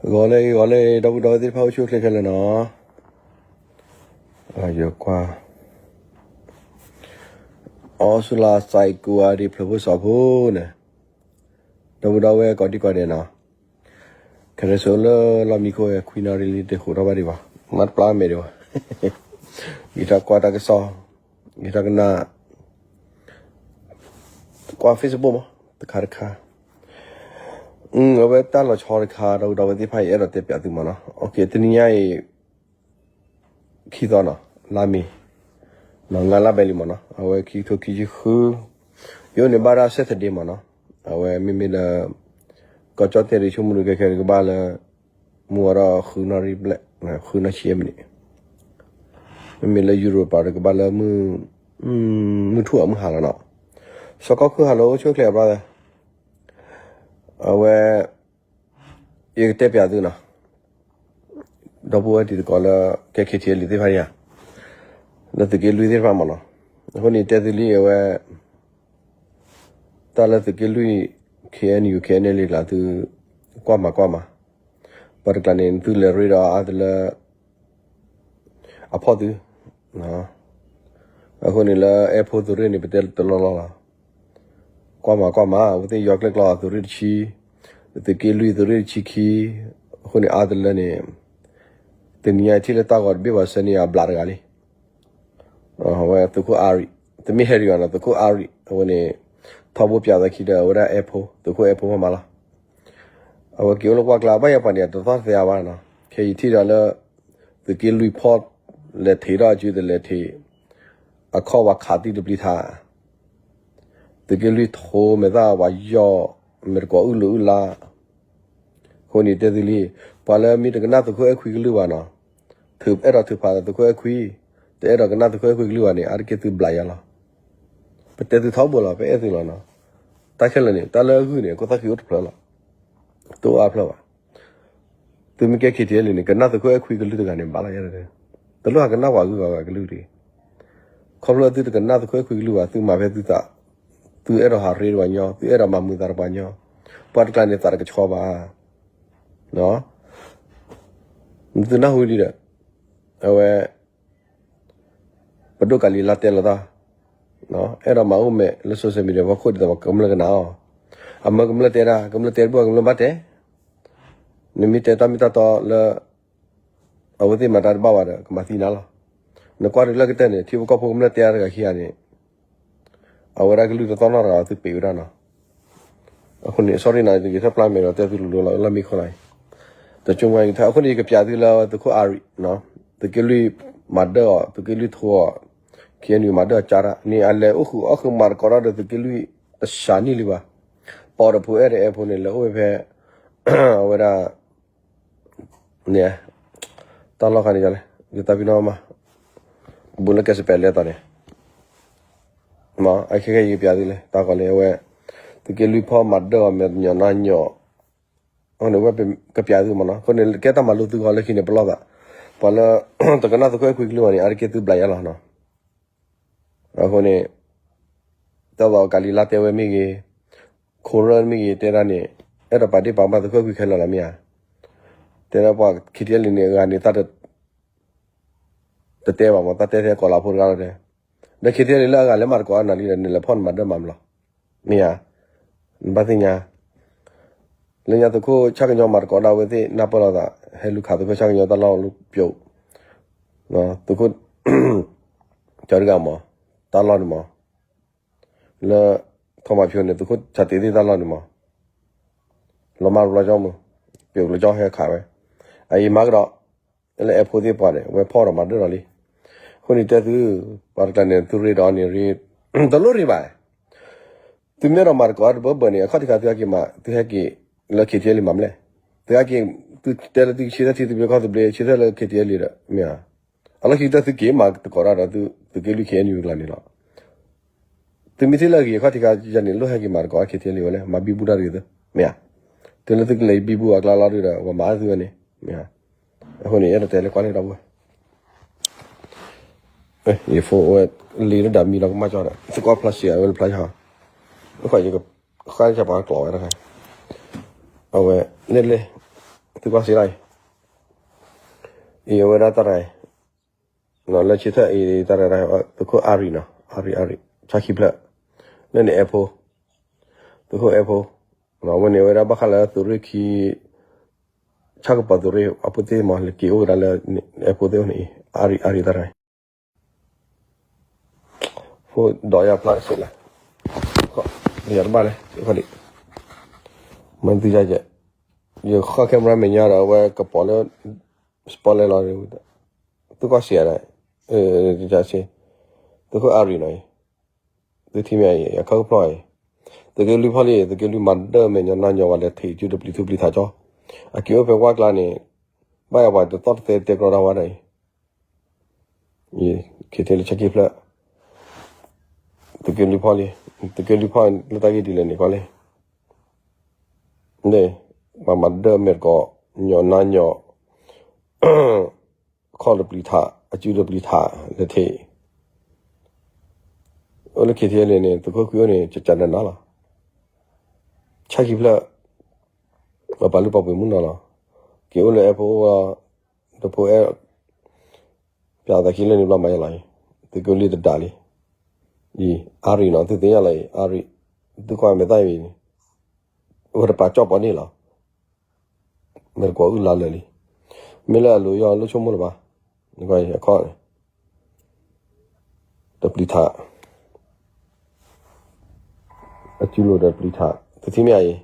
ဂီၤလၢဂီၤလၢ ဒီပုၢ်ဒီဝဲၢ်သ့ၣ်တဖၣ်အိၣ်ဆူၣ်အိၣ်ချ့ခဲလၢာ်နီၤ, ယကွၢ်, အီစူလါစဲးကိးအါဒံးဖျၢၣ်ဖိစီၤဖိန့ၣ်, ဒီပုၢ်ဒီဝဲၢ်ကိးဒံကိးဒဲးနီၤ, ခဲရၢ်စိလၢလီၢ်မံခိၣ်ဝဲခွံနၣ်ရံၣ်လံတဃိးထီၣ်ဘၣ်ဒံးဘၣ်, မၤတပျၢ်မဲာ်ဒံးဘၣ်, ဂ့ၤထီၣ်ကွၢ်တၢ်ကစီၣ်, ဂ့ၤထီၣ်ကနၣ် ကွၢ် Facebook မး, တခါတခါ, အဝဲတၢ်လီၤဆီတခါ ဒီပုၢ်ဒီဝဲၢ်သ့ၣ်တဖၣ်အံၤ အဲၣ်ဒိးတဲပၠးသုမးနီၤ, တနံၤညါအံၤ ခံသီနီၤ, လါမ့ၤ, နၤလါဘဲလံမးနီၤ, အဝဲခံကထိခံဆံဃု, ယအိၣ်န့ၣ်ဘၣ်ဒၣ် Saturday မးနီၤ, အဝဲမ့မ့ၢ်လၢ ကီၢ်ကၠီၣ်တဲၣ်ရံၤဆိကမိၣ်ဒုးခဲခဲကဘၣ်လၢ မုၢ်ဝါထီၣ်ဃုနၣ်ရံၣ်ဘျဲၣ်, ဃုနၣ်ရံၣ်ဆံမံးနံး, မ့မ့ၢ်လၢ Europe ပၤဒီးကဘၣ်လၢ မုၢ်ထူၣ်အမုၢ်ဟါလီၤနီၤ, စီၤကီၢ်ခိၣ်ဟါလီၤ အိၣ်ဆူၣ်အိၣ်ချ့အဘျီ, အဝဲ ယကတဲပၠးသုနီၤ, ဒီပုၢ်ဝဲၢ်တံၤသကိးလၢ ကဲ KTLA သ့ၣ်တဖၣ်ဧါ, လၢသုးက့လွံၢ်သ့ၣ်တဖၣ်မးနီၤ, အဃိန့ၣ်တဲသုလံအဝဲ တၢ်လၢသုးက့လွံၢ် KNU KNLA ကျါသု ကွၢ်မၤကွၢ်မၤ, ပှၤတကျါန့ၣ် သုလဲၤရ့ဒီးအါတလၢ အဖီၣ်သု, အဃိန့ၣ်လၢအဲၣ်ဖိသုးရ့ၣ်န့ၣ် ပတဲတလီၢ်လီၢ်လီၤ, ကွၢ်မၤကွၢ်မၤ အဝဲသ့ၣ်ယီၤကျဲၣ်ကျီသုးရ့ၣ်တဆံ, သုးက့လွံၢ်သုးရ့ၣ်တဆံခံ, အဃိန့ၣ်အါတလၢန့ၣ် တနံၤညါထံၣ်လၢတၢ်ဂီၤတဘ့ၣ်ဘၣ်ဆၢန့ၣ် အဘျးတဂၤလံ, အဝဲသုးခိၣ်အါရံၤ, တမ့ၢ်ဟဲရံၤဘၣ်နီၤ သုးခိၣ်အါရံၤ, အဝဲန့ၣ် ထီဘိပၠးသးခံဒီး အဝဲဒၣ်အဲၣ်ဖိ, သုးခိၣ်အဲၣ်ဖိမးမးလီၤ, အဝဲက့ၤအိၣ်လၢကွၢ်ကျါ ဘၣ်ယၤပှၤန့ၣ် တသီၣ်သဲအါဘၣ်နီၤ, ခဲအံၤထံၣ်ဒီးလၢ သုးက့လွံၢ်ဖီၣ် လဲၤထံးထီၣ်အစုတလဲၤထံး, အခီၣ်ဝဲခးသံတပျံၤထါ, သုးက့လွံၢ်ထိမဲာ်သၣ်ဝဲယီၢ်, မဲာ်တကိးအုၣ်လိာ်အုၣ်လါ, အဃိန့ၣ်တဲသုလံ, ပှၤလၢမ့ၢ်တကနၣ်သုးခိၣ်အဲၣ်ခွံကလုၢ်ဘၣ်နီၤ, ထုးအဲၣ်ဒိးထုးဖးသုးခိၣ်အဲၣ်ခွံ, တအဲၣ်ဒိးကနၣ်သုးခိၣ်အဲၣ်ခွံကလုၢ်ဘၣ်န့ၣ် အါတက့ၢ်သုဘျးယၤလီၤ, ပတဲသုထီဘိလီၤ ပအဲၣ်သုလီၤနီၤ, တၢ်ခဲလၢာ်န့ၣ် တၢ်လၢအဂုၢ်န့ၣ် အခိၣ်သၣ်ဃံအိၣ်တဖျၢၣ်လီၤ, တအိၣ်အါဖျၢၣ်ဘၣ် သုမ့ၢ်ကဲ KTLA န့ၣ် ကနၣ်သုးခိၣ်အဲၣ်ခွံကလုၢ်တဂၤန့ၣ် ဘၣ်လီၤယဲ, တလိၣ်ဟးကနၣ်ပှၤဂုၤဂၤဂၤကလုၢ်တဂ့ၤ, ခီဖျိသုတကနၣ်သုးခိၣ်အဲၣ်ခွံကလုၢ်ဘၣ် သုမၤဖဲသုသး, သုအဲၣ်ဒိးဟးရ့တပှၤညီ, သုအဲၣ်ဒိးမၤမုာ်သးတပှၤညီ, ပှၤတကျါန့ၣ်သးတကဆှီဘၣ်, သုနၢ်ဟူလံဒီး, အဝဲ ပဒိၣ်ကၤလံၤလါတဲလီၤတၢ်, အဲၣ်ဒိးမၤအိၣ်မဲာ်လၢ social media ဖီခိၣ်ဒ်သိးပှၤကမျၢၢ်ကနၣ်အီၤ, အမၢကမျၢၢ်တဲဒၣ် ကမျၢၢ်တဲတဘၣ် ကမျၢၢ်ဘၣ်တဲ, နမ့ၢ်တဲတၢ်မ့ၢ်တၢ်တီလၢ အဝဲသ့ၣ်မၤတၢ်တဘၣ်ဘၣ်ဒီး ကမၤသံနၤလီၤ, နကွၢ်ဒုးလၢကတၢၢ်န့ၣ် ထံဖိကီၢ်ဖိကမျၢၢ်တဲအါတဂၤခံဂၤန့ၣ် အဝဲဒၣ်ကလုၢ်တသီၣ်နီတဂၤ သုပ့းဝဲဒၣ်နီၤ, အဃိန့ၣ် sorry နီၤ ယတဂ့ၤထီၣ်ပျၢ်မဲာ်ဒီးတဲသုလိၤလိၤလီၤ လၢမံခိၣ်လီၤအံၤ, တကၠိမွဲအံၤ အဃိန့ၣ် ယကပျးသုလၢသုးခိၣ်အါရံၤ, သုးက့လွံၢ်မၤဒၢၣ်အီၤ သုးက့လွံၢ်ထိအီၤ, KNU မၤဒၢၣ်အီၤကၢ်တၢ်န့ၣ် အလဲၤအိၣ်ဃုာ်အီၣ်ဃုာ်မၤသကိးတၢ်ဒီးသုးက့လွံၢ်တစှၤနံၣ်လံဘၣ်, ပိာ်တဖိအဲၣ်ဒီးအဲၣ်ဖိန့ၣ် လဲၤအိၣ်ဝဲဖဲ အဝဲဒၣ် န့ၣ်, တၢ်လီၢ်ခါန့ၣ်ယလဲၣ်, ယသးပ့ၤနီၣ်မး, ဘူးလၢကဲစပဲးလဲၤတီၤန့ၣ်, မ့ၢ်အခဲခဲအံၤကပျးသုလဲၣ် တၢ်ကီလၢအဝဲ, သုးက့လွံၢ်ဖီၣ်မၤဒၢၣ်အီၤမဲာ်တညီနါညီ, အဃိန့ၣ် ဝဲကပျးသုမးနီၤ, အဃိန့ၣ် ကဲတၢ်မၤလိသုဂီၢ်လၢခံန့ၣ် ပလီၢ်သး, ပှၤလၢ တကနၣ်သုးခိၣ်အဲၣ်ခွံကလုၢ်ဘၣ်န့ၣ် အါတက့ၢ်သုဘျးယါလီၤနီၤ အဃိန့ၣ် တၢ်သိးကၤလံၤလါတဲဝဲမ့ၢ်ဂ့ၤ, ခိၣ်ရၢၣ်မ့ၢ်ဂ့ၤ တဲဒၣ်န့ၣ် အဲၣ်ဒိးပာ်ဒ့ၣ်ပာ်ကမၣ်သုးခိၣ်အဲၣ်ခွံခဲလၢာ်လီၤမ့ၢ်ဧါ, တဲဒၣ်ပှၤ KTLA န့ၣ် အဂၤန့ၣ် သး တတဲဘၣ်မး သးတဲထဲကီးလၢဖိတဂၤလီၤတဲ, ဒီး KTLA လၢအဂၤလဲၤမၤသကိးနၤလံဒီး နလဲၤဖီၣ်နမၤဒၢၣ်မၤမလီၤ, မ့ၢ်ဧါ, နဘၣ်သ့ၣ်ညါ လၢညါသုးခိၣ်ဆၣ်ကညီမၤသကိးဒၣ်ဝဲသ့ၣ် နၢ်ပၢၢ်လိာ်သး ဟဲလူၤခးသုးခိၣ်ဆၣ်ကညီတၢ်လီၢ်လၢပျိး, သုးခိၣ် ကၠီတဂၤမး, တၢ်လီၢ်န့ၣ်မး, လၢ ထီမၤဖၠိန့ၣ် သုးခိၣ်ဆၣ်တ့ၢ်သ့ၣ်တၢ်လီၢ်န့ၣ်မး, လီၤမၢ်လီၤကၠီမး, ပျိးလီၤကၠီဟဲခးဝဲ, အအံၤမၤကဒီး, လၢအဲၣ်ဖိသ့ၣ်ပှၤန့ၣ် ဝဲဖီၣ်ဒီးမၤဒၢၣ်လီၤလံ, အဃိန့ၣ်တဲသု, ပှၤတကျါန့ၣ် သုရ့ဒီးန့ၣ်ရ့, တလိၣ်ရ့ဘၣ် သုမ့ၢ်အဲၣ်ဒိးမၤသကိးတဘၢဘၢန့ၣ် အခီၣ်ထံးခါသုဟဲက့ၤမၤ သုဟဲက့ၤလၢ KTLA မၤမလဲၣ်, သုဟဲက့ၤ သုတဲလၢသုဆၢထၢၣ်ထံသုဘျ့ကီၢ်သုဘျ့ ဆၢထၢၣ်လၢ KTLA ဒီး မ့ၢ်ဧါ, အလီၢ်ခံကတၢၢ်သုက့ၤမၤသကိးတၢ်ဒီးသုးက့လွံၢ် KNU ကျါန့ၣ်လီၤ, သုမ့ၢ်ထံၣ်လၢအဂ့ၤအခီၣ်ထံးခါယၤန့ၣ် လိၣ်ဟဲက့ၤမၤသကိး KTLA ဝဲလဲၣ်, မၤဘံဘူတၢ်တဂ့ၤသု, မ့ၢ်ဧါ, တုၤလၢသုကလဲၤဘံဘူအကျါလီၤဒုဒီး ပှၤမၤအါသုဝဲန့ၣ်, မ့ၢ်ဧါ, အဃိန့ၣ် အဲၣ်ဒိးတဲလၢကွၢ်လၢဒီပုၢ်ဝဲၢ် ယဖိဝဲ လံတဒၣ်မံလီၤကမၣ်ကၠီဒီး သကိးဖျါစံးအဝဲလၢဖျါယီၤ, အခီယကဃၣ်ယပှၤကျိးဝဲတခါ, အဝဲ လၢလၢ သုကွၢ်စ့လီၤအံၤ, အံၤအဝဲဒၣ်တၢ်ရၤအံၤ, လၢဆ့ထၢၣ်အံၤတၢ်ရၤ သုးခိၣ်အါရံၤနီၤ, အါရံၤ အါရံၤ ဆါခံဖျၢၣ်, လၢန့ၣ်အဲၣ်ဖိ, သုးခိၣ်အဲၣ်ဖိ, အဝဲန့ၣ်အဝဲဒၣ်ဘၣ်ဃးလၢသုးရ့ၣ်ခံ ဆၣ်ကပီၤသုးရ့ၣ်အဖိသ့ၣ်မး လဲၤက့ၤအိၣ်ဝဲဒၣ်လၢ အဲၣ်ဖိသ့ၣ်အိၣ်န့ၣ်အံၤ အါရံၤ အါရံၤတၢ်ရၤအံၤ ဖိဒီးယၤဖျါစ့ၢ်လီၤ, ယၤတဘၣ်လဲၣ်, မၤသုယၤယဲ, ယဃီ camera မဲာ်ညါဒီး အဝဲကပီၤလၢ spotlight လီၤ, သုကွၢ်စ့ၢ်ဒၣ်, သုးခိၣ်အါရံၤနီၤအံၤ, သုထံၣ်မ့ၢ်အံၤ အခီၣ်ဖျီၣ်အံၤ, သုးက့လွံၢ်ဖီၣ်လံ, သုးက့လွံၢ်မၤဒၢၣ်မဲာ်ညါနါညီဝဲလဲၤထံးစုတပျံၤထူပျံၤထးကၠီ, အက့ၤအိၣ်ဖဲဝါကျါန့ၣ်, ဘၣ်ယၤပှၤတသီၣ်တသဲတဲကြီတၢ်ဝဲဒၣ်အံၤ ယ ခ့ထံလၢဆၢက့ၤဖျၢၣ်, သုးက့လွံၢ်ဖီၣ်လံ, သုးက့လွံၢ်ဖီၣ်လၢတၢ်ဂ့ၢ်ဒ်လဲၣ်န့ၣ်ကွၢ်လံ, န့ၣ်, ပှၤမၤဒၢၣ်မဲာ်တကိး, ညီနါညီ, ခီၣ်တပျံၤထး, အစုတပျံၤထး, လၢထံး, အိၣ်လၢခ့ထံလံန့ၣ် သုးခိၣ်ခွံအိၣ်န့ၣ် ကကနနၤလီၤ, ဆၣ်ခံဖျၢၣ်, ပှၤပာ်လုၢ်ပာ်ပှ့ၤမုၢ်နီၤလီၤ, က့ၤအိၣ်လၢအဲၣ်ဖိအိၣ်လီၤ, ဒီးဖိအဲၣ် ပျးသးခံလၢန့ၣ်ဘျီမၤယလီၤအံၤ, သုးက့လွံၢ်တဒၣ်လံ, အံၤ အါရံၤနီၤ သုသ့ၣ်ညါလီၤအံၤ အါရံၤ, သုကွၢ်မဲာ်သၣ်အံၤ, အိၣ်တပာ်ကၠီၣ်ပီန့ၣ်လီၤ, မဲာ်တကိးအုၣ်လါလၢာ်လံ, မ့ၢ်လၢအလိၤယီၤလိၣ်ဆိကမိၣ်လၢၤဘၣ်, အခီၣ်န့ၣ်, တပျံၤထး အစုလိၤဒီးတပျံၤထး သုထံၣ်မ့ၢ်အံၤ,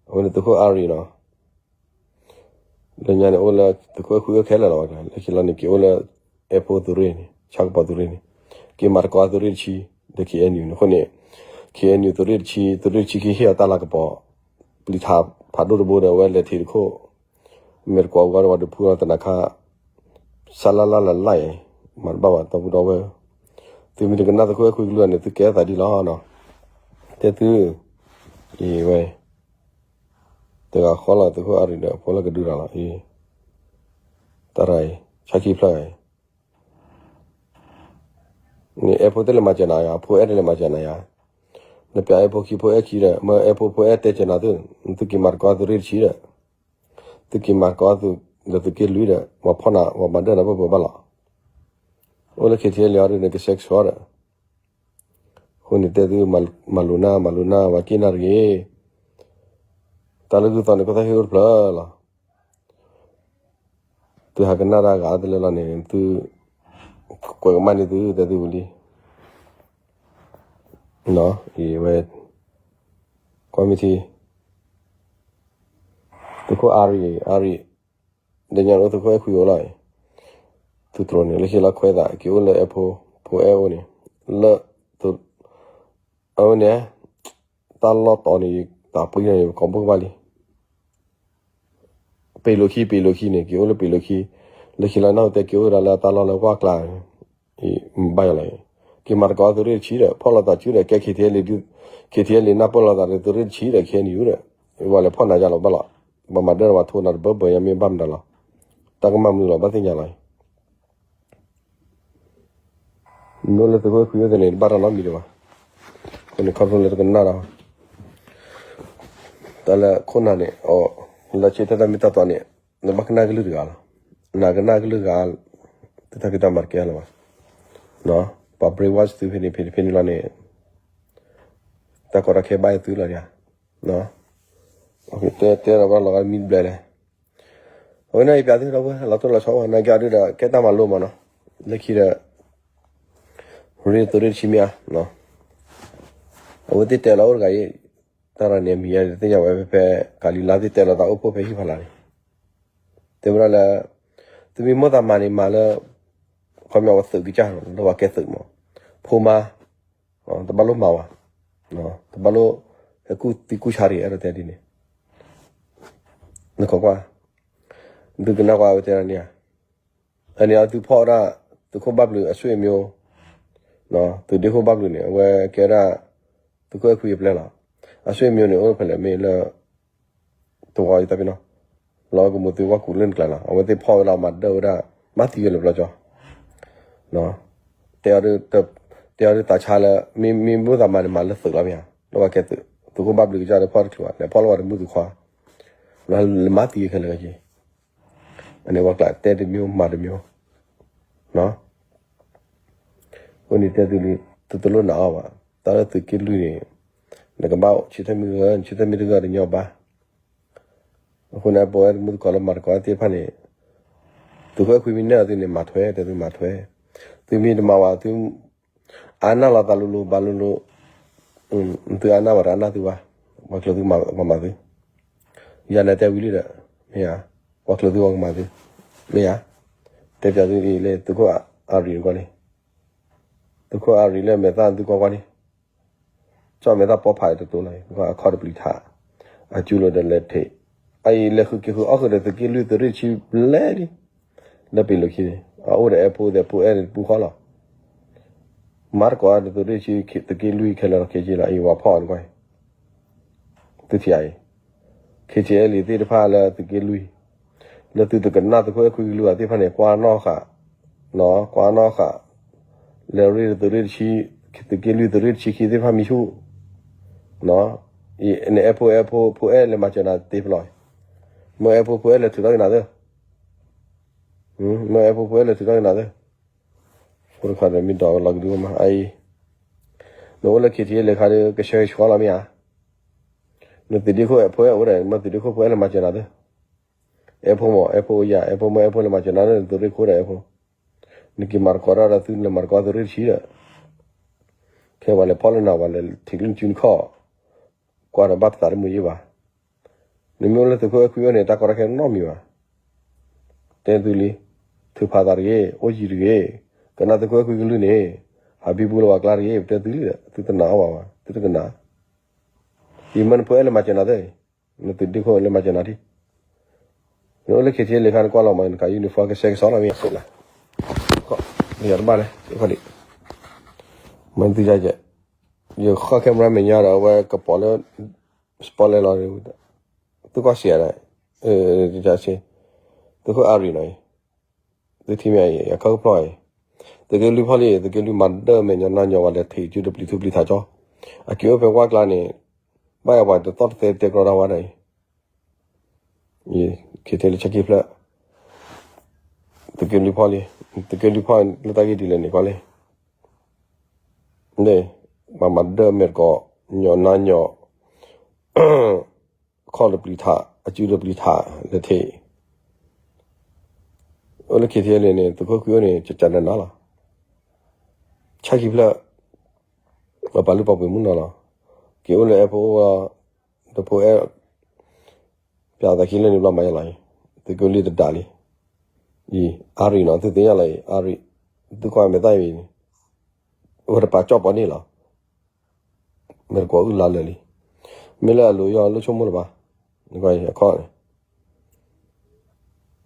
အဝဲန့ၣ်သုးခိၣ်အါရံၤနီၤ, လၢညါန့ၣ်အိၣ်လၢသုးခိၣ်အဲၣ်ခွံအိၣ်ခဲလၢာ်လီၤ, လၢခံလီၤန့ၣ် က့ၤအိၣ်လၢ အဲၣ်ဖိသုးရ့ၣ်န့ၣ် ဆၣ်ကပီၤသုးရ့ၣ်န့ၣ်, က့ၤမၤသကိးသုးရ့ၣ်တဆံ, ဒီး ခ့ၣ်အဲၣ်ယူၣ်န့ၣ်အဃိန့ၣ်, ခ့ၣ်အဲၣ်ယူၣ်သုးရ့ၣ်တဆံ, သုးရ့ၣ်တဆံကဟ့ၣ်အီၤတၢ်လၤကပီၤ, ပျံၤထးဖးဒိၣ်တဘိဒီးအဝဲလဲၤထံးတခိၣ်, မဲာ်တကိးအူဂၤဒီးဝဲဒုးဖုလီၤတနၤခါ စါလါလါလၢ်လၢ်အံၤ, မၤတဘၣ်ဘၣ် တီပူၤဒီဝဲၢ်, သုမ့ၢ်တကနၣ်သုးခိၣ်အဲၣ်ခွံကလုၢ်န့ၣ် သုကဲသးဒ်လီၤနီၤ, တဲသု, အံၤဝဲ, တဂၤဃီလီၤသုးခိၣ်အါရံၤဒီး ဖိလၢကဒုးတၢ်လီၤအံၤ, တၢ်ရၤအံၤ ဆါခံဖျၢၣ်အံၤ, န့ၣ်အဲၣ်ဖိတလဲၤမၤစၢၤနၤယၤ, ဖိအဲၣ်တလဲၤမၤစၢၤနၤယၤ, နပျးအဲၣ်ဖိခံဖိအဲၣ်ခံဒီး မ့ၢ်အဲၣ်ဖိဖိအဲၣ်တဲစၢၤနၤသု, သုက့ၤမၤသကိးသုးရ့ၣ်တဆံဒီး သုက့ၤမၤသကိးသုး, ဒီးသုးက့လွံၢ်ဒီး ပှၤဖီၣ်နၤ ပှၤမၤဒၢၣ်နၤဘၣ်ဘၣ်လီၤ, အိၣ်လၢခ့ထံလံအီၤဒ်န့ၣ် ကဆှဲကဆှီဒီး, အဃိန့ၣ်တဲသု, မၤလိာ်နၤ မၤလိာ်နၤ ပှၤက့ၢ်နၤတဂ့ၤ, တၢ်လၢသုသီန့ၣ် ကသးဟ့ၣ်အိၣ်တဖျၢၣ်လီၤ သုဟးကနၣ်တၢ်ဂၤတလၢလီၤန့ၣ် သု, ကွဲးကမၣ်န့ၢ်သု တဲသုဝံၤလံ, အံၤဝဲ, ကွၢ်မ့ၢ်ထံ, သုးခိၣ်အါရံၤ အါရံၤ, ဒီးညါအိၣ်သုးခိၣ်အဲၣ်ခွံအိၣ်လီၤအံၤ, သုတြိၤန့ၣ် လၢခံလီၤခွဲးသး က့ၤအိၣ်လၢအဲၣ်ဖိ, ဖိအဲၣ်အိၣ်န့ၣ်, လၢ, အဝဲန့ၣ်, တၢ်လီၢ်တီၤန့ၣ် တၢ်ပှံၤန့ၣ် ကိးဘိကဘၣ်လံ ပ့ၤလိာ်ခံ ပ့ၤလိာ်ခံန့ၣ် က့ၤအိၣ်လၢပ့ၤလိာ်ခံ, လၢခံလီၤနီၢ်တဲက့ၤအိၣ်ဝဲဒၣ်လၢတၢ်လီၢ်လၢဝၢ်ကျါ, ဘၣ်ယၤလီၤ, က့ၤမၤသကိးသုးရ့ၣ်တဆံဒီး ဖီၣ်လိာ်သးစုဒီး ကဲ ခ့ထံလံ, ခ့ထံလံနၢ်ပၢၢ်လိာ်သးဒီးသုးရ့ၣ်တဆံဒီး ခ့နယူၤဒီး, ပှၤလဲၤဖီၣ်နၤယၤလီၤဘၣ်လီၤ, ပှၤမၤဒၢၣ်ပှၤထိးနၤတဘၢဘၢယၤမ့ၢ်ဘၣ်မတၤလီၤ, တၢ်ကမၣ်မနုၤလီၤ ဘၣ်သ့ၣ်ညါလီၤ နအိၣ်လၢသုးခိၣ်အဲၣ်ခွံအိၣ်သ့ၣ်န့ၣ် တဘၣ်တၢ်နီတမံၤဒံးဘၣ်, အဃိန့ၣ်ခီဖျိလၢတကနၣ်ဒီး, တၢ်လၢခိၣ်နၢ်န့ၣ်, လၢဆၢထၢၣ်တၢ်မ့ၢ်တၢ်တီန့ၣ်, နဘၣ်ကနၣ်ကလုၢ်တဂၤလီၤ, နကနၣ်ကလုၢ်ဂၤ, သုတၢ်ဖံးတၢ်မၤတကဲလၢၤဘၣ်, ပှၤ brainwash သုဖဲန့ၣ်ဖဲန့ၣ်ဖဲန့ၣ်လီၤန့ၣ်, တၢ်ကီတၢ်ခဲဘၣ်ယသုလီၤ, တဲတဲလီၤဘၣ်လီၤဂာ်မံဘျဲၣ်လဲၣ် အဝဲန့ၣ်ယပျးသုဒီပုၢ်ဝဲၢ် လီၤတိၢ်လီၤဆီဝဲ နာ်က့အီၤဒုဒီး ကဲတၢ်မၤလိမးနီၤ, လၢခံဒီး ရ့သုးရ့ၣ်တဆံမ့ၢ်ဧါ, အဝဲသ့ၣ်တဲလီၤအိၣ်တဂၤအံၤ, တၢ်ရၤန့ၣ်အမံၤယါတသ့ၣ်ညါဝဲဖဲဖဲ ကၤလံၤလါသ့ၣ်တဲလီၤသးအိၣ်ဖှိၣ်ဖဲဟံၣ်ဖီလာ်န့ၣ်, တဲဝဲဒၣ်လၢ သုမ့ၢ်မိၣ်သးမၤန့ၣ်မၤလၢ ခီပညီဝဲသုးကစၢ်လၢပှၤကဲသုးမး, ဖိမါ တဘၣ်လိၣ်မၤဝဲ, တဘၣ်လိၣ် ဟဲကူၣ်သံကူၣ်ဆါတဂ့ၤ အဲၣ်ဒိးတဲဒ်န့ၣ်, နခိးကွၢ်, သုကနၣ်ကွၢ်ဝဲတဲဒၣ်န့ၣ်ဧါ, အန့ၣ်အသုဖီၣ်ဝဲဒၣ် သုးခိၣ်ဘၣ်ဘျုးအဆွေမျိုး, သုးဒ့ခိၣ်ဘၣ်ဘျုးန့ၣ် အဝဲကဲဒၣ် သုးခိၣ်အဲၣ်ခွံအပျဲၢ်လီၤ, အဆွေမျိုးန့ၣ် အိၣ်ဖဲလဲၣ်မ့ၢ်လၢ တဝီအံၤတၢ်ပ့ၤနီၤ, လီၤကမိၢ်သုဝၢ်ကူးလၢနကျါလီၤ, အဝဲသ့ၣ်ဖီၣ်ဝဲလီၤမၤဒၢၣ်ဝဲဒၣ်, မၤသံဝဲလၢပျီကၠီ တဲအီၤဒုးသးဆါလၢ မ့ၢ်မိၣ်သးမၤန့ၣ်မၤလၢသုးလီၤမ့ၢ်ဧါ, လၢပှၤကဲသုး, သုးခိၣ်ဘၣ်ဘျုးကစၢ်ဒီးဖီၣ်တချုးဘၣ်, လဲၤဖီၣ်လၢပှၤတမုၢ်သူၣ်ခွါ, လၢမၤသံခဲလၢာ်က့ၤ, အန့ၣ်ပှၤကျးတဲတမျိုးမၤတမျိုး, အဃိန့ၣ်တဲသုလံ, တတလိၣ်နာ်အီၤဘၣ်, တၢ်လၢသုးက့လွံၢ်န့ၣ်, နကဘၣ်ဆၢထၢၣ်မ့ၢ်ဂ့ၤ ဆၢထၢၣ်မ့ၢ်တဂ့ၤတညီဘၣ်. အဃိန့ၣ် ပဝဲတမုၢ်တကိးလၢမၤတကိးသ့ၣ်တဖၣ်န့ၣ်, သုးခိၣ်အဲၣ်ခွံမ့ၢ်နဲၣ်အီၤသုန့ၣ် မၤထွဲ, သုမၤထွဲ, သုမ့ၢ်တမၤဘၣ်သု အါနၢ်လီၤသးလိၤလိၤဘၣ်လိၤလိၤ, သုအါနၢ်ဘၣ်တအါနၢ်သုဘၣ်, ပှၤကျၢၤသုပှၤမၤသု, ယၤန့ၣ်တဲဝံၤလံဒီး, မ့ၢ်ဧါ, ပှၤကျၢၤသုပှၤကမၤသု, မ့ၢ်ဧါ, တဲပၠးသုလၢသုးခိၣ်အါရံၤန့ၣ်ကွၢ်လံ, သုးခိၣ်အါရံၤလၢမဲာ်သၣ်သုကွၢ်ကွၢ်လံ, ကၠီၣ်မဲာ်သၣ်ပီဖးတတိၤလီၤ, အခီၣ်တပျံၤထး, အကၠူလိာ်ဒီးလဲၤထံး, အအံၤလဲၤဃုာ်က့ၤဃုာ်အီၣ်ဃုာ်ဒီးသုးက့လွံၢ်သုးရ့ၣ်တဆံဘျဲၣ်လံ, လၢပ့ၤလိာ်ခံန့ၣ် အအိၣ်ဒီးအဲၣ်ဖိဒီးဖိအဲၣ်န့ၣ်တပူၤဃီလီၤ. မၤတကိးဒီးသုးရ့ၣ်တဆံ သုးက့လွံၢ်ခဲလၢာ်လီၤ ခဲက့လီၤ အံၤဝဲဖီၣ်အီၤန့ၣ်ကွၢ်, သုထံၣ်အံၤ, ခဲက့လံသ့ၣ်တဖၣ်လၢသုးက့လွံၢ်, လၢသုတကနၣ်သုးခိၣ်အဲၣ်ခွံကလုၢ်အသ့ၣ်တဖၣ်န့ၣ် ကွၢ်နီၣ်ဃာ်, ကွၢ်နီၣ်ဃာ်, လၢရ့ၣ်သုးရ့ၣ်တဆံ, သုးက့လွံၢ်သုးရ့ၣ်တဆံခံသ့ၣ်တဖၣ်မံဆူၣ်, နအဲၣ်ဖိအဲၣ်ဖိ ဖိအဲၣ်လဲၤမၤစၢၤနၤသ့ဖျီ, မ့ၢ်အဲၣ်ဖိဖိအဲၣ်လဲၤထုးထီၣ်က့ၤနၤသ့ မ့ၢ်အဲၣ်ဖိဖိအဲၣ်လဲၤထုးထီၣ်က့ၤနၤသ့, ဖိတခါဒီးမ့ၢ်ဒိးလီၤကဒုမးအံၤ, နအိၣ်လၢ KTLA ခါဒီး ကဆှဲကဆှီလီၤမ့ၢ်ဧါ, နသုးဒ့ခိၣ်ဖိအဲၣ်အိၣ်ဒီး မ့ၢ်သုးဒ့ခိၣ်ဖိအဲၣ်လဲၤမၤစၢၤနၤသ့, အဲၣ်ဖိမ့ၢ်အဲၣ်ဖိယၤ အဲၣ်ဖိမ့ၢ်အဲၣ်ဖိလဲၤမၤစၢၤနၤဒီး နသုးရ့ၣ်ခိၣ်ဒီးအဲၣ်ဖိ, နက့ၤမၤတကိးတၢ်ဒီးသုလဲၤမၤတကိးသုးရ့ၣ်တဆံဒီး ခဲပှၤလဲၤဖီၣ်လၢနၤ ပှၤလဲၤထံးကျိနစုနခီၣ်, ကွၢ်ဒီးဘၣ်ပသးတမုာ်ယ့ၢ်ဘၣ်. နမ့ၢ်အိၣ်လၢသုးခိၣ်အဲၣ်ခွံအိၣ်န့ၣ် တၢ်ကီတၢ်ခဲနီတမံၤဘၣ်. တဲသုလံ, ထုးဖးသးတဂ့ၤ, အိၣ်ယံၤတဂ့ၤ, ကနၣ်သုးခိၣ်အဲၣ်ခွံကလုၢ်န့ၣ်, ဟးဘံဘူလၢပှၤကျါတဂ့ၤ, ပတဲသုလံဒီး သုတနာ်အီၤဘၣ်ဘၣ်, သုတကနၣ်. ယမ့ၢ်နဖိအဲၣ်လဲၤမၤစၢၤနၤသ့, နသုးဒ့ခိၣ်လဲၤမၤစၢၤနၤဒံး. နအိၣ်လၢ KTLA ခါနကွၢ်လီၤမး နက uniform ကဆှဲကဆှီလီၤမ့ၢ်, ယၤတဘၣ်လဲၣ်, မ့ၢ်သုယၤယဲ, ယဃီ camera မဲာ်ညါဒီး အဝဲကပိာ်လၢ spotlight လီၤ, သုကွၢ်စံးယၤဒီး, သုကွၢ်စံး, သုးခိၣ်အါရံၤနီၤ, သုထံၣ်မ့ၢ်အံၤ အခီၣ်ဖျီၣ်အံၤ, သုးက့လွံၢ်ဖီၣ်လံ, သုးက့လွံၢ်မၤဒၢၣ်မဲာ်ညါနီၢ်ညီဝဲလဲၤထံးကၠူတပျံၤထူပျံၤထးကၠီ, အက့ၤအိၣ်ဖဲဝါကျါန့ၣ်, ဘၣ်ယၤပှၤတသီၣ်တသဲတဲကြီတၢ်ဝဲဒၣ်အံၤ ယ KTLA လၢဆၢခံဖျၢၣ်, သုးက့လွံၢ်ဖီၣ်လံ, သုးက့လွံၢ်ဖီၣ်လၢတၢ်ဂ့ၢ်ဒ်လဲၣ်န့ၣ်ကွၢ်လံ, န့ၣ်, ပှၤမၤဒၢၣ်မဲာ်တကိး, ညီနါညီ, အခီၣ်တပျံၤထး, အကၠူတပျံၤထး, လဲၤထံး, အိၣ်လၢ KTLA န့ၣ် သုးခိၣ်ခွံအိၣ်န့ၣ် ကကနနၤလီၤ, ဆၢခံဖျၢၣ်, ပပာ်လုၢ်ပာ်ပှ့ၤမုၢ်နီၤလီၤ, က့ၤအိၣ်လၢအဲၣ်ဖိအိၣ်, ဒီးဖိအဲၣ် ပျးသးခံလၢန့ၣ်ဘျီမၤယါလီၤအံၤ, သုးက့လွံၢ်တဒၣ်လံ, အံၤ, အါရံၤနီၤ သုသ့ၣ်ညါလီၤအံၤ, အါရံၤ, သုကွၢ်မဲာ်သၣ်အံၤ, ဝဲတပာ်ကၠီၣ်ပီန့ၣ်လီၤ, မဲာ်တကိးအုၣ်လါလၢာ်လံ, မ့ၢ်လၢအလိၤယီၤလၢဆိကမိၣ်လၢၤဘၣ်, နကွၢ်အံၤအခီၣ်န့ၣ်,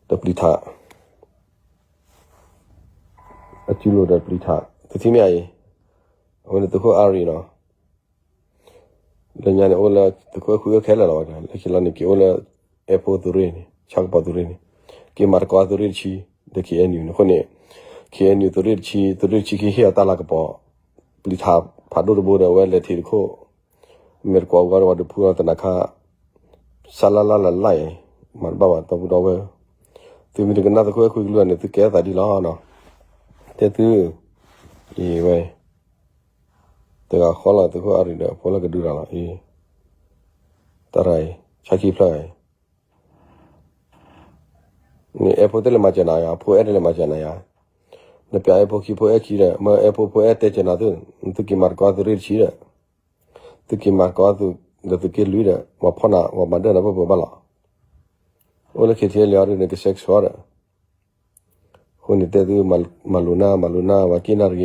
တပျံၤထး အကၠူလိာ်ဒီးပျံၤထး သုထံၣ်မ့ၢ်အံၤ, အဝဲန့ၣ်သုးခိၣ်အါရံၤနီၤ, လၢညါန့ၣ်အိၣ်လၢသုးခိၣ်အဲၣ်ခွံအိၣ်ခဲလၢာ်လီၤ, လၢခံလီၤန့ၣ် က့ၤအိၣ်လၢအဲၣ်ဖိသုးရ့ၣ်န့ၣ် ဆၣ်ကပီၤသုးရ့ၣ်န့ၣ်, က့ၤမၤတကိးသုးရ့ၣ်တဆံ, ဒီး KNU န့ၣ်အဃိန့ၣ်, KNU သုးရ့ၣ်တဆံ, သုးရ့ၣ်တဆံခံဟ့ၣ်အီၤတၢ်လၤကပီၤ, ပျံၤထးဖးဒိၣ်တဘိဒီးအဝဲလဲၤထံးတခိၣ် မဲာ်တကိးအဂီၢ်ဒီးပှၤဒုးဖုအီၤတနၤခါ, စၢ်လၢ်လၢ်လၢ်လၢ်အံၤ, မၤတဘၣ်ဘၣ် ဒီပုၢ်ဒီဝဲၢ်, သုမ့ၢ်တကနၣ်သုးခိၣ်အဲၣ်ခွံကလုၢ်န့ၣ် သုကဲသးဒ်လီၤနီၤ, တဲသု, အံၤဝဲ, တဂၤဃီလီၤသုးခိၣ်အါရံၤဒီးဖိလၢကဒုတၢ်လီၤအံၤ, တၢ်ရၤအံၤ ဆၢခံဖျၢၣ်အံၤ န့ၣ်အဲၣ်ဖိတလဲၤမၤစၢၤနၤယါ, ဖိအဲၣ်တလဲၤမၤစၢၤနၤယါ, နပျးအဲၣ်ဖိခံဖိအဲၣ်ခံဒီး မ့ၢ်အဲၣ်ဖိဖိအဲၣ်တဲစၢၤနၤသု, သုက့ၤမၤတကိးသုးရ့ၣ်တဆံဒီး, သုက့ၤမၤတကိးသုး, ဒီးသုးက့လွံၢ်ဒီး ပှၤဖီၣ်နၤ ပှၤမၤဒၢၣ်နၤဖဲပှဲၤဘၣ်လီၤ, အိၣ်လၢ KTLA အံၤဒီးနကဆှဲကဆှီဒီး, အဃိန့ၣ်တဲသု မၤလိာ်နၤ မၤလိာ်နၤ ပှၤက့ၢ်နၤတဂ့ၤ,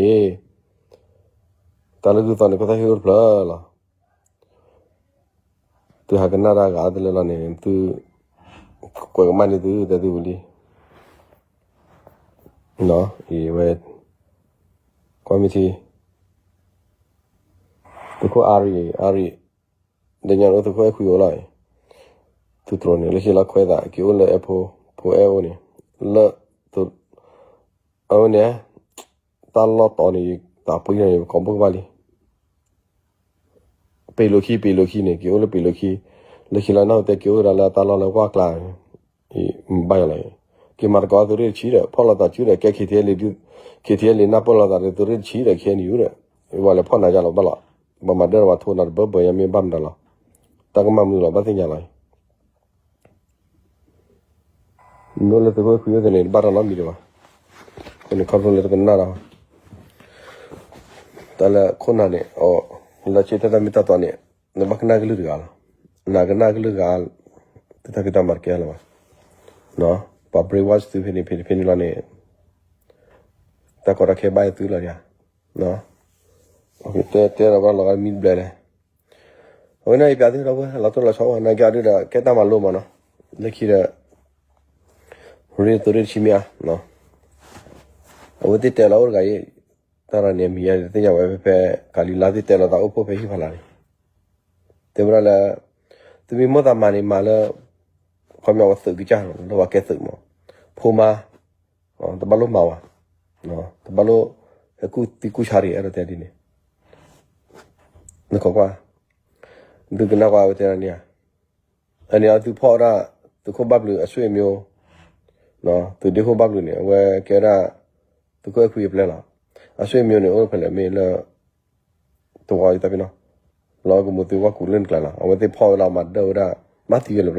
တၢ်လၢဒ်သိးန့ၣ် ကသးဟ့ၣ်အိၣ်တဖျၢၣ်လီၤ သုဟးကနၣ်တၢ်ဂၤတလၢလီၤန့ၣ် သု ကွဲးကမၣ်န့ၢ်သု တဲသုဝံၤလံ, အံၤဝဲ, ကွၢ်မ့ၢ်ထံ, သုးခိၣ်အါရံၤ အါရံၤ, လၢညါန့ၣ်အိၣ်သုးခိၣ်အဲၣ်ခွံအိၣ်လီၤအံၤ, သုတြိၤန့ၣ် လၢခံလီၤခွဲးသး က့ၤအိၣ်လၢအဲၣ်ဖိ, ဖိအဲၣ်အိၣ်န့ၣ်, လၢ, အဝဲန့ၣ်, တၢ်လီၢ်တီၤန့ၣ် သးပှံၤန့ၣ် ကိးဘိကဘၣ်လံ ပ့ၤလိာ်ခံ ပ့ၤလိာ်ခံန့ၣ် က့ၤအိၣ်လၢပ့ၤလိာ်ခံ, လၢခံလီၤနၢ်ဟူတဲက့ၤအိၣ်ဝဲဒၣ်လၢတၢ်လီၢ်လၢဝၢ်ကျါ ဘၣ်ယၤလီၤ. က့ၤမၤသကိးသုးရ့ၣ်တဆံဒီး ဖီၣ်လိာ်သးစုဒီး ကဲ ခ့ထံအဲလ့ ခ့ထံအဲလ့ နၢ်ပၢၢ်လိာ်သးဒီးသုးရ့ၣ်တဆံဒီး ခ့နံၣ်ယူၢ် ဒီး ပှၤလဲၤဖီၣ်နၤယါလီၤဘၣ်လီၤ. ပှၤမၤဒၢၣ်ဒီးပှၤထိးနၤတဘၢဘၢယါမ့ၢ်ဘၣ်မတၤလီၤ. တၢ်ကမၣ်မနုၤလီၤ ဘၣ်သ့ၣ်ညါလီၤ. နအိၣ်လၢသုးခိၣ်အဲၣ်ခွံအိၣ်သ့ၣ်န့ၣ် တဘၣ်နီတမံၤဒံးဘၣ်. အဃိန့ၣ်ခီဖျိလၢတကနၣ်ဒီး တၢ်လၢခိၣ်နၢ်န့ၣ် အီၤ လၢဆၢတဲာ်တၢ်မ့ၢ်တၢ်တီန့ၣ် နဘၣ်ကနၣ်ကလုၢ်တဂၤလီၤ. နကနၣ်ကလုၢ်တဂၤ သုတၢ်ဖံးတၢ်မၤတကဲလၢၤဘၣ်. ပှၤ brainwash သုဖဲန့ၣ်ဖဲန့ၣ်ဖဲန့ၣ်လီၤန့ၣ် တၢ်ကီတၢ်ခဲဘၣ်ယသုလီၤ. တဲတဲဒီးဘၣ်လီၤဂာ်မံဘျဲၣ်လဲၣ်. အဝဲန့ၣ်ယပျးသုဒီပုၢ်ဝဲၢ် လီၤတိၢ်လီၤဆီဝဲ နာ်က့အီၤဒုဒီး ကဲတၢ်မၤလိမးနီၤ. လၢခံဒီး ရ့သုးရ့ၣ်တဆံမ့ၢ်ဧါ, အဝဲသ့ၣ်တဲလီၤအိၣ်တဂၤအံၤ, တၢ်ရၤန့ၣ်အမံၤယါသ့ၣ်ညါဝဲဖဲဖဲ ကၤလံၤလါသ့ၣ်တဲလီၤသးအိၣ်ဖှိၣ်ဖဲဟံၣ်ဖးလာ်န့ၣ်, တဲဝဲဒၣ်လၢ သုမ့ၢ်မိၣ်သးမၤန့ၣ်မၤလၢ ခီပညီဝဲသုးကစၢ်လီၤ လၢပှၤကဲသုးမး, ဖိမါ တဘၣ်လိၣ်မၤဝဲ, တဘၣ်လိၣ် ဟဲကူၣ်သံကူၣ်ဆါတဂ့ၤ အဲၣ်ဒိးတဲဒ်န့ၣ်, နကွၢ်ကွၢ်, ဒုးကနၣ်ကွၢ်ဝဲတဲဒၣ်န့ၣ်ဧါ, အန့ၣ်အသုဖီၣ်ဝဲဒၣ် သုးခိၣ်ဘၣ်ဘျုးအဆွေမျိုး, သုးဒ့ခိၣ်ဘၣ်ဘျုးန့ၣ် အဝဲကဲဝဲဒၣ် သုးခိၣ်အဲၣ်ခွံအပျဲၢ်လီၤ, အဆွေမျိုးန့ၣ် အိၣ်ဖဲလဲၣ်မ့ၢ်လၢ တဝီယသးပ့ၤနီၤ, လီၤကမူၤသုဝၣ်ကူးလၢနကျါလီၤ, အဝဲသ့ၣ်ဖီၣ်ဝဲလီၤမၤဒၢၣ်ဝဲဒၣ် မၤသံဝဲလၢပျီကၠီ, တဲအီၤဒုး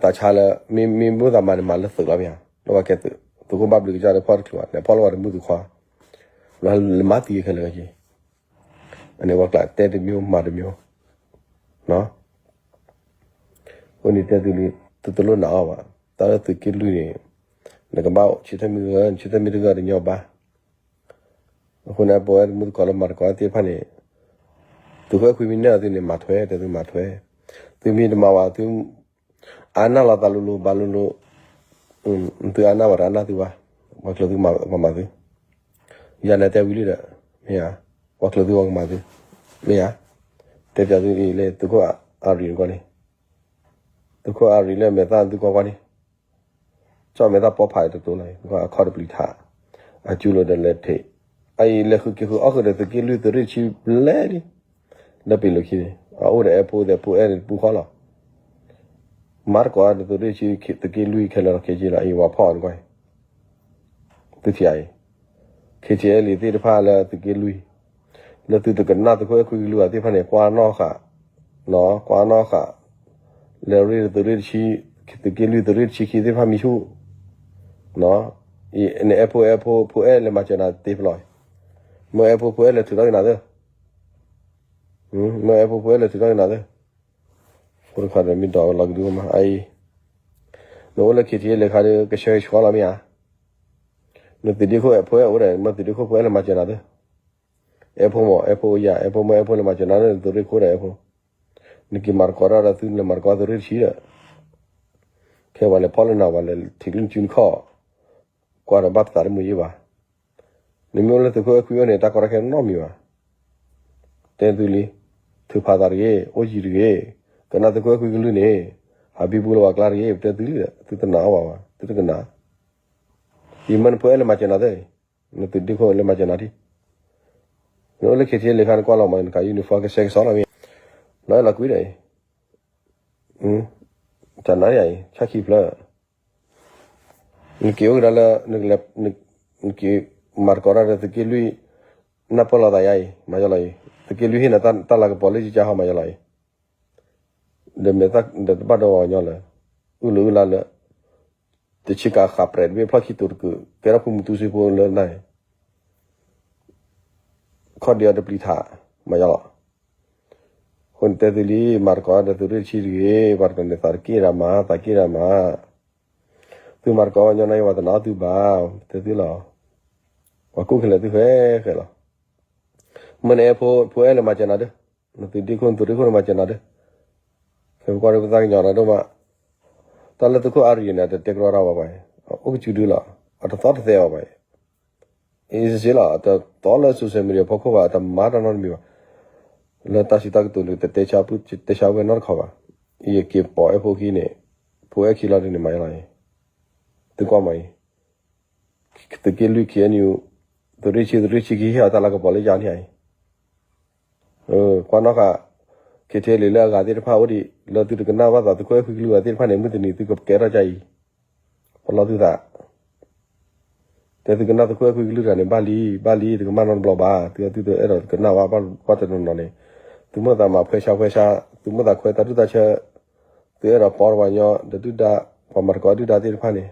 သးဆါလၢ မ့မ့ၢ်မိၣ်သးမၤန့ၣ်မၤလၢသုးလီၤမ့ၢ်ဧါ, လၢပှၤကဲသုး သုးခိၣ်ဘၣ်ဘျုးကစၢ်ဒီးဖီၣ်တချုးဘၣ် လဲၤဖီၣ်လၢပှၤတမုၢ်သူခွါ, လၢမၤသံခဲလၢာ်က့, အန့ၣ်ပှၤကျးတဲတမျိုးမၤတမျိုး, အဃိန့ၣ်တဲသုလံ သုတလိၣ်နာ်အီၤဘၣ်, တၢ်လၢသုးက့လွံၢ်န့ၣ် နကဘၣ်ဆၢထၢၣ်မ့ၢ်ဂ့ၤ ဆၢထၢၣ်မ့ၢ်တဂ့ၤတညီဘၣ်, အဃိန့ၣ် ပဝဲတမုၢ်သကိးလၢမၤသကိးသ့ၣ်တဖၣ်န့ၣ် သုးခိၣ်အဲၣ်ခွံမ့ၢ်နဲၣ်အီၤသုန့ၣ် မၤထွဲ တဲသုမၤထွဲ, သုမ့ၢ်တမၤဝဲသု အါနၢ်လီၤသးလိၤလိၤဘၣ်လိၤလိၤ, သုအါနၢ်ဝဲတအါနၢ်သုဘၣ်, ပှၤကျၢၤသုပှၤမၤသု, ယၤန့ၣ်တဲဝံၤလံဒီး, မ့ၢ်ဧါ, ပှၤကျၢၤသုပှၤကမၤသု, မ့ၢ်ဧါ, တဲပျးသုအံၤလၢသုးခိၣ်အါရံၤတကွၢ်န့ၣ်, သုးခိၣ်အါရံၤလၢမဲာ်သၣ်သုကွၢ်ကွၢ်န့ၣ် ကၠီၣ်မဲာ်သၣ်ပီဖးတတိၤလီၤ, အခီၣ်တပျံၤထး, အကၠူလိာ်ဒီးလဲၤထံး, အအံၤလဲၤဃုက့ၤဃုအီၣ်ဃုာ်ဒီးသုးက့လွံၢ်သုးရ့ၣ်တဆံဘျဲၣ်လံ, လၢပ့ၤလိာ်ခံန့ၣ် အအိၣ်ဒီးအဲၣ်ဖိဒီးဖိအဲၣ်န့ၣ်တပူၤဃီလီၤ, မၤသကိးဒီးသုးရ့ၣ်တဆံ သုးက့လွံၢ်ခဲလၢာ်လီၤ ခဲက့လီၤ အံၤဝဲဖီၣ်အီၤနကွၢ်, သုထံၣ်အံၤ, ခ့ထံအဲလံၤသ့ၣ်တဖၣ်လၢသုးက့လွံၢ်, လၢသုတကနၣ်သုးခိၣ်အဲၣ်ခွံကလုၢ်ဘၣ်သ့ၣ်တဖၣ်န့ၣ် ကွၢ်နီၣ်ဃာ်, ကွၢ်နီၣ်ဃာ် လၢရ့ၣ်သုးရ့ၣ်တဆံ, သုးက့လွံၢ်သုးရ့ၣ်တဆံခံသ့ၣ်တဖၣ်မံဆူၣ်, နအဲၣ်ဖိအဲၣ်ဖိ ဖိအဲၣ်လဲၤမၤစၢၤနၤတ့ၢ်ဖျီ, မ့ၢ်အဲၣ်ဖိဖိအဲၣ်လဲၤထုးထီၣ်က့ၤနၤသၢ, မ့ၢ်အဲၣ်ဖိဖိအဲၣ်လဲၤထုးထီၣ်က့ၤနၤသၢ, ဖိတခါဒီးမ့ၢ်ဒိးလီၤကဒုမးအံၤ, နအိၣ်လၢခ့ထံလၢခါဒီး ကဆှဲကဆှီလီၤမ့ၢ်ဧါ, နသုးဒ့ခိၣ်အဲၣ်ဖိအဲၣ်အိၣ်ဒီး မ့ၢ်သုးဒ့ခိၣ်ဖိအဲၣ်လဲၤမၤစၢၤနၤသၢ, အဲၣ်ဖိမ့ၢ်အဲၣ်ဖိယၤ အဲၣ်ဖိမ့ၢ်အဲၣ်ဖိလဲၤမၤစၢၤနၤလၢသုးရ့ၣ်ခိၣ်ဒီးအဲၣ်ဖိ, နက့ၤမၤသကိးတၢ်ဒီးသုလဲၤမၤသကိးသုးရ့ၣ်တဆံဒီး, ခဲပှၤလဲၤဖီၣ်လၢနၤပှၤလဲၤထံးကလုၢ်နစုနခီၣ်, ကွၢ်ဒီးဘၣ်ပသးတမုာ်ယ့ၢ်ဘၣ်, နမ့ၢ်အိၣ်လၢသုးခိၣ်အဲၣ်ခွံအိၣ်န့ၣ် တၢ်ကီတၢ်ခဲနီတမံၤဘၣ်, တဲသုလံ, ထုးဖးသးတဂ့ၤ အိၣ်ယံၤတဂ့ၤ, ကနၣ်သုးခိၣ်အဲၣ်ခွံကလုၢ်န့ၣ်, ဟးဘံဘူလၢပှၤကျါတဂ့ၤ ပတဲသုလံဒီး သုတနာ်အီၤဘၣ်ဘၣ် သုတကနၣ်, ယမ့ၢ်နဖိအဲၣ်လဲၤမၤစၢၤနၤသၢ, နသုးဒ့ခိၣ်လဲၤမၤစၢၤနၤဒံး, နအိၣ်လၢခ့ထံလၢခါနကွၢ်လီၤမး နက uniform ကဆှဲကဆှီလီၤမ့ၢ်, နလီၤကွံာ်ဒီးအံၤ, တၢ်နါယၤအံၤ ဆၣ်ခံဖျၢၣ်, နက့ၤအိၣ်ကဒါလၢ, နက့ၤမၤသကိးတၢ်ဒီးသုးက့လွံၢ်, နၢ်ပၢၢ်လိာ်သးယၤအံၤ မၤယလီၤအံၤ, သုးက့လွံၢ်ဟ့ၣ်နၤတၢ်လၤကပီၤလၢကကါဟီမၤယလီၤအံၤ, ဒီးမဲာ်သၣ်ဒီးတဘၣ်ဒီးဝဲညီလၢ, အုၣ်လၢအုၣ်လါလၢ, တဆံကၤဃးပြဲးတဘ့ၣ်ဖျီၣ်ခံတိၤတကုး ကဲထီၣ်ဖိမုၢ်တူစ့ဖိလၢနၤ, ခီၣ်ဒ့အီၤတပျံၤထး, မၤယလီၤ အဃိန့ၣ်တဲသုလံ မၤသကိးဒီးသုးရ့ၣ်တဆံတဂ့ၤ, ပှၤတကနၣ်သးတက့ၢ်ဒၣ်မး သးက့ၢ်ဒၣ်မး, သုမၤသကိးဝဲညီနုၢ်အံၤ ပှၤတနာ်အီၤသုဘၣ်, တဲသုလီၤ, ပှၤကူၣ်ခဲလၢာ်သုဃဲဃဲလီၤ, မ့ၢ်နအဲၣ်ဖိ ဖိအဲၣ်လဲၤမၤစၢၤနၤဒီး, နသုးဒ့ခိၣ် နသုးရ့ၣ်ခိၣ်န့ၣ်မၤစၢၤနၤဒီး, ခဲပကွၢ်ဒီးပသးကညီၤနၤဒိၣ်မး, တၢ်လၢသုးခိၣ်အါရံၤန့ၣ် တတဲကရီတၢ်ဘၣ်ဘၣ်, အိၣ်ကစုဒုလီၤ, အတသီၣ်တသဲအီၤဘၣ် အ့စ့လီၤ, တသီလၢ social media ဖီခိၣ်ဘၣ်, တမၤတၢ်နီတမံၤဘၣ်, လၢတၢ်စံးတၢ်ကတိၤန့ၣ် တတဲဆါပှၢ် တဲဆါဝဲနီတခီဘၣ်, ယက့ၤပိာ်အဲၣ်ဖိခံန့ၣ်, ဖိအဲၣ်ခံလီၤဒ်န့ၣ်မၤယလီၤအံၤ, သုကွၢ်မးအံၤ, သုးက့လွံၢ်ခံန့ၣ်, သုးရ့ၣ်ဆံ သုးရ့ၣ်ဆံခံဟ့ၣ်အီၤတၢ်လၤကပီၤလၢယၤန့ၣ်အံၤ, ကွၢ်နီၣ်ဃာ် KTLA လၢအဂၤသ့ၣ်တဖၣ်အိၣ်ဒံး လၢသုတကနၣ်ဘၣ်သးသုးခိၣ်အဲၣ်ခွံကလုၢ်ဂၤသ့ၣ်တဖၣ်န့ၣ် မုၢ်တနံၤသုကကဲထီၣ်ကါအံၤ ပလီၢ်သုသး တဲသုကနၣ်သုးခိၣ်အဲၣ်ခွံကလုၢ်တဂၤန့ၣ် ဘၣ်လံ ဘၣ်လံ တကမၣ်နီတဘျီဘၣ် သုသုတအဲၣ်ဒိးကနၣ်ဘၣ်ဘၣ်တနီၤနီၤန့ၣ် သုမိၣ်သးမၤဖှဲဆါဖှဲဆါ သုမိၣ်သးခွဲးတၢ်ဒုၣ်တၢ်ဆၢ သုအဲၣ်ဒိးပီတဝၤညီ ဒီးဒုၣ်ဒါ ပှၤမၤသကိးဒုၣ်ဒါသ့ၣ်တဖၣ်န့ၣ်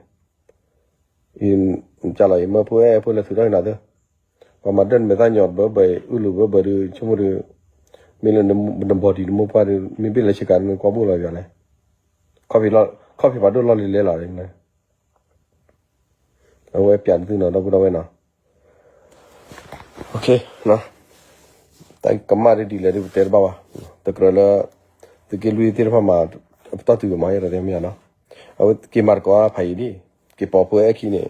ကလီၤအံၤမၢဖိအဲၣ်ဖိလဲၤထုးထီၣ်က့ၤနၤသု ပှၤမၤဒၢၣ်နမဲာ်သၣ်ညီဘၢဘၢအံၤ အုၣ်လူၤဘၢဘၢဒုး ဆိကမိၣ်ဒုး မ့ၢ်လၢနဘီဒံးနမိၢ်ပှၢ်ဒုး မ့ၢ်ဘ့ၣ်လၢဆ့ကၤနမ့ၢ်ကွၢ်ဘိၣ်လီၤယွၤလဲၣ် ခီၣ်ဖံးဖးဒိၣ်လီၢ်လံၤလဲၣ်လီၤ အဝဲပျးနသုနီၤ ဒီပုၢ်ဒီဝဲၢ်နီၤ တၢ်ကမၣ်ဒ်ဒ်လဲၣ်ဒုး ပတဲတဘၣ်ဘၣ် တကြၢးလၢ သုးက့လွံၢ်သ့ၣ်တဖၣ်မၤ ပတီၢ်တုၤကမၤယဲၢ်ဒီးတဲမ့ၢ်နီၤ အဝဲက့ၤမၤသကိးဖးယံာ်လံ က့ၤပိာ်ဖိအဲၣ်ခံန့ၣ်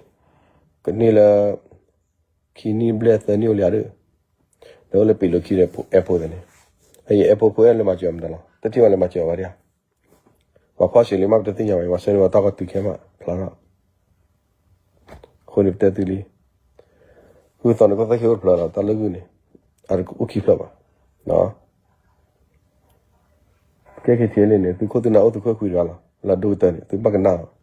ကန့ၢ်လၢ ခံနံၣ်ဘျဲၣ်သၢနံၣ်အိၣ်လံဧါဒုး ဒီးအိၣ်လၢပံာ်လိာ်ခံဒီးအဲၣ်ဖိသ့ၣ်န့ၣ် အအံၤအဲၣ်ဖိဖိအဲၣ်လၢမၤစၢၤမတၤလီၤ တထံၣ်ဝဲလၢမၤစၢၤဝဲဒၣ် ပှၤဖီၣ်စံးလံမး ပတသ့ၣ်ညါဘၣ်အံၤ ပှၤဆှၢန့ၢ်ဝဲတၢ်ဂီၤတုၤခဲမး ဖျါထီၣ် အဃိန့ၣ်ပတဲသုလံ ဂုၢ်သီန့ၣ် ကီၢ်သၣ်ခံအိၣ်တဖျၢၣ်လီၤ တၢ်လၢဂုၢ်န့ၣ် အတအိၣ်ခံဖျၢၣ်ဘၣ် ကဲ KTLA န့ၣ် သုးခိၣ်သုနၢ်အိၣ်သုးခိၣ်ခွံတဂၤလီၤ လၢအဒိၣ်ကတၢၢ်န့ၣ် သုဘၣ်ကနၣ်လီၤ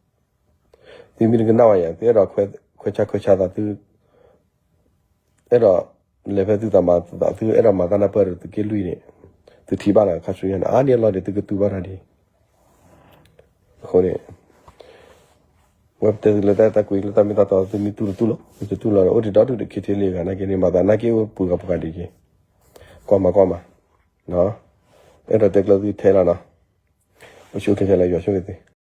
သုမ့ၢ်တကနၣ်ဘၣ်ယၤ သုအဲၣ်ဒိးခွဲးဆါခွဲးဆါသးသု အဲၣ်ဒိး လဲၤဖဲသုသးမၤသး သုအဲၣ်ဒိးမၤတၢ်နၢ်ပၢၢ်ဒီးသုးက့လွံၢ်န့ၣ် သုထံၣ်ဘၣ်လီၤ ခါဆူညါန့ၣ် အါန့ၢ်အလီၢ်န့ၣ် သုကတူၢ်ဘၣ်တၢ်ဒ်အံၤ အဃိန့ၣ် ဝဲပတဲသုလၢတၢ်အဲၣ်တၢ်ကွံလၢတၢ်မ့ၢ်တၢ်တီ သုမ့ၢ်တူၢ်တတူၢ်လီၤ သုတူၢ်လီၤဒီး အိၣ်ဒံးဒီဒူၣ်ဒီး KTLA ဂၤနာ်က့န့ၣ် မၤသးနာ်က့အိၣ်ပှဲၤဂၤပှဲၤဂၤဒံးက့ၤ ကွၢ်မၤကွၢ်မၤ အဲၣ်ဒိးတဲကျၢၤသုထဲလီၤနီၤ အိၣ်ဆူၣ်အိၣ်ချ့ထဲလီၤ ယွၤဆိၣ်ဂ့ၤသု